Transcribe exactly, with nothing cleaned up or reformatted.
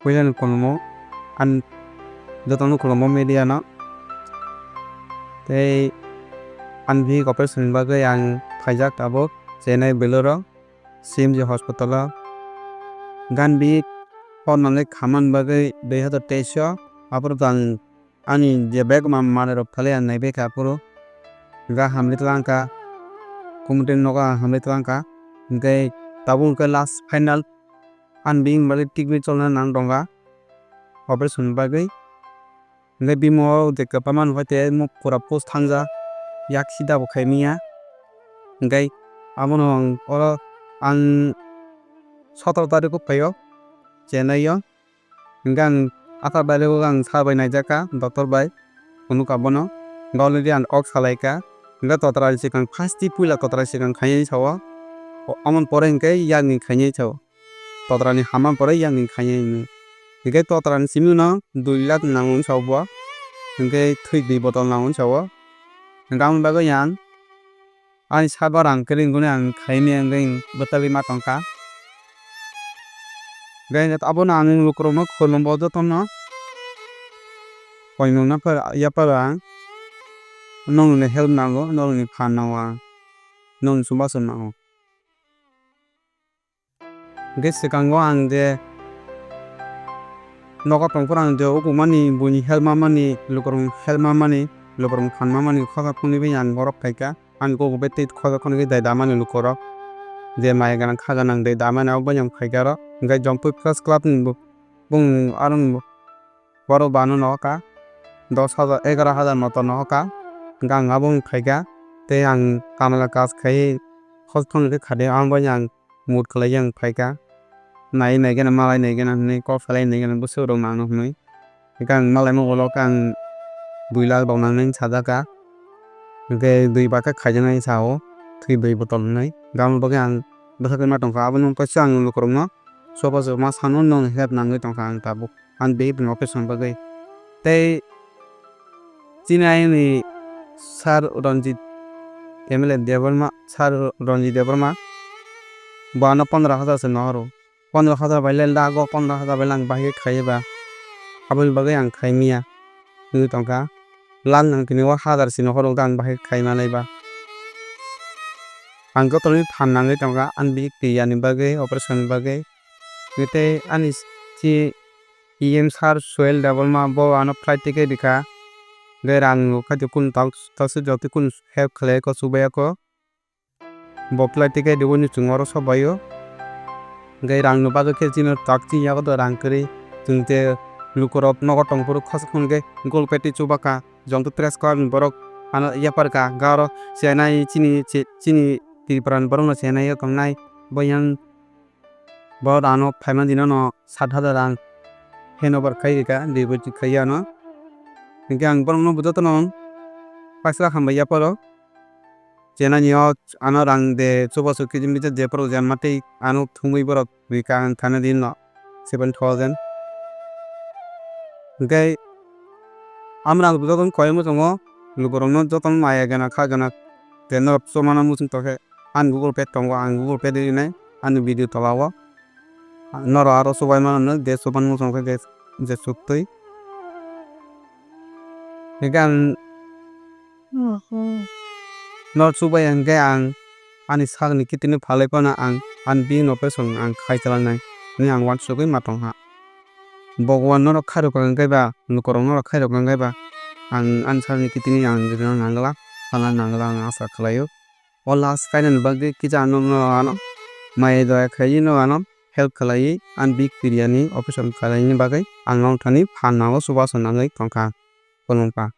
puilani khulumgo, ang jotono khulumgo media no. Tei ani bihik operation ni bagwi ang phaijak tabuk Chennai Vellore o C M G hospital o. Gan bihik hor nangwi khamani bagwi dui hazar teis o, aphuru ang ani je bag ma-, manwi rok thalai ang naibai kha aphuru. Hwnkhe hamli twlang kha, committee ni nogo ang hamli twlang kha. Hwnkhe tabuk hwnkhe last final ani bihik ni bagwi treatment cholna nang tongkha operation ni bagwi. Hwnkhe bini o je kwbangma nukha tei muk pura post thangjak, yak sida bo khai manya. Hwnkhe abono ang oro ang sotoro tarikh o phaio Chennai o. Hwnkhe ang atharo tarikh o ang sir bai naijak kha, doctor bai phunuk kha bono. Hwnkhe already ang ok salai kha. Hwnkhe totra ni swkang first tei puila totra ni swkang khainai sao. Amoni pore hwnkhe yakni khainai sao. Totra ni hamma pore yakni khainai hwnwi. Hwnkhe totra ni simi no dui lakh nango hwnwi sao bo. Hwnkhe thwi dui botol nango hwnwi sao. Hwnkhe aboni bagwi ang ani sabo rang kwrwi wngwi ang khaimaya wngwi bwtagwi ma tongkha. Hwnkhe abono ang lukurokno khulumgo jotono. Koimung no yapar ang. Nokni help nango, nokni phan nango ang. Nokni chubachu nango. Hwnkhe swkango ang je nogo tongphuru ang je ukukmani buini help mamani, lukurokni help mamani, lukurokni phan mamani khosa phunugwi ang borok phaikha. Ani kok bai tei khosa phunugwi dai damani lukurok. Je maya gwnang kha gwnang dai damani abo bai ang phaikha oro. Hwnkhe Jompui Press Club ni bo-, bumung aroni bo-, borok bano nohor kha. Dos hajar, egaroh hajar moto nohor kha. Hwnkhe ang abo wng phaikha. Tei ang kamla kaj khaiwi khosa phunugwi khade ang bai ang mood khlaiwi ang phaikha. Nai naigena, malai naigena hwnwi, kok salai naigena, bwswk rok nangno hwnwi. Hwnkhe ang malaima ulo khe ang dui lakh rok nangnai hwnwi sajak kha. Hwnkhe dui ba khe khaijaknai sao, thwi dui botol hwnwi. Hwnkhe aboni bagwi ang bwsakhe ma tongkha, aboni bagwi ang lukurokno sobo sobo ma sano, nokni help nangwi tongkha ang tabuk. Ani bihik ni operation bagwi. Tei chini ayang ni sir Ranjit M L A Debbarma, sir Ranjit Debbarma, bo ano pondro hajar se nohoro. Pondro hajar bai le lago, pondro hajar bai le ang bahai khe khaiwi ba. Aboni bagwi ang khai manya wngwi tongkha. Lakh nang tini o hajar se nohoro, ang bahai khe khai manai ba. Ang jotono phan nangwi tongkha, ani bihik twi yani bagwi, operation ni bagwi. Tei ani si E M sir Suel Debbarma bo ano flight ticket rikha. Hwnkhe rang rok khaidi kunu tak, tak se joto kunu help khlai kho, chubai kho. Bo flight ticket rwui chwng oro sok bai o. Hwnkhe rang ni bagwi khe chini tak chini yago do rang kwrwi. Chwng je lukurok nogo tongphuru khosok hwnkhe Golpeti chuba kha. Joto press club ni borok ano yapar kha. Hwnkhe oro chenai chini, chini Tripura ni borok no chenai o tongnai. Bo yang Bo ano phaima dino no sat hajar rang hand over khai rikha, deposit khai ano. Hwnkhe ang borokno bo jotono paisa hambai yapharo. Chenani o ano rang de chubachu kiji mija jephuru je matwi ano thumwi borok rikha ang thana dino seven thousand. Hwnkhe amrang bo jotono koi muchungo lukurokno jotono maya gana kha gana je norok chumano muchung tongkhe. Ani Google Pay tongo, ang Google Pay rinai ani video tola o. Norok aro chubai mano de chuban muchung khe je, je chuktwi. Hwnkhe ang norok chubai hwnkhe ang ani sakni kitini phalai phano ang ani bini operation ang khai chalanai hwnwi ang uansugwi ma tongkha. Bhagwan norok khairokha hwnkhe ba, lukurok norok khairokha hwnkhe ba, ang ani sakni kitini ang rinani nangla, phalna nangla ang asa khlaio. O last kainani bagwi kisa ano, ano maya daya khlaiwi no ano help khlaiwi ani bihik Priya ni operation khlaini bagwi ang nono thani phan nango chubachu nangwi tongkha. Khulumkha.